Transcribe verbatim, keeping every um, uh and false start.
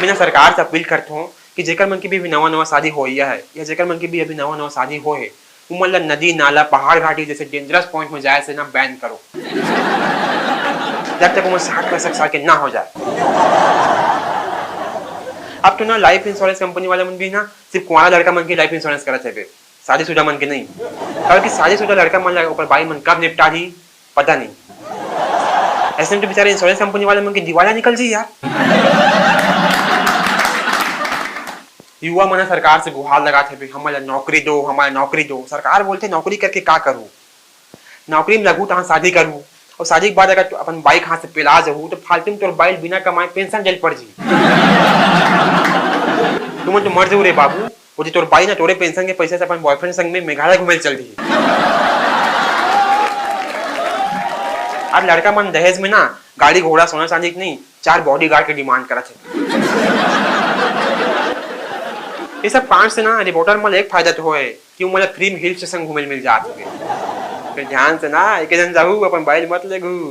मैं ना सरकार से अपील करता हूँ कि जेकर मन की भी अभी नवा नवा शादी होइया है या जेकर मन की भी अभी नवा नवा शादी हो है, उमन ला नदी नाला पहाड़ घाटी जैसे डेंजरस पॉइंट में जाए से ना बैन करो। जब तक उमन साठ पैंसठ साल के ना हो जाए। अब तो ना लाइफ इंश्योरेंस कंपनी वाले मन भी ना सिर्फ कुंवारा लड़का मन की लाइफ इंश्योरेंस करत है, शादीशुदा मन के नहीं। काबर कि शादीशुदा लड़का मन ला ओकर बाई मन कब निपटा दी, पता नहीं। ऐसे में तो बेचारे इंश्योरेंस कंपनी वाले मन के दिवाला निकल जाई यार। युवा मन ह सरकार से गुहार लगात हवे, "हमन ला नौकरी दो, हमन ला नौकरी दो।" सरकार बोलथे, "नौकरी करके का करू? नौकरी में लगू तहाँ शादी करू, और शादी के बाद अगर तू अपन बाई के हाथ से पेला जहू, तो फालतू में तोर बाई बिना कमाए पेंशन जल पड़ जी।" तुमन तो मर जाऊ रे बाबू, वो जो तोर बाई ना तोरे पेंशन के पैसे से अपन बॉयफ्रेंड संग में मेघालय घूमे चल दी। आज लड़का मन दहेज में ना गाड़ी घोड़ा सोना चांदी की नहीं, चार बॉडीगार्ड की डिमांड करत है। ये सब कांड से ना रिपोर्टर मन एक फायदा तो होए कि उमन ला फ्री में हिल स्टेशन घूमे मिल जात है। फिर ध्यान से ना एक जन जाहू, अपन बाइल मत लेगू।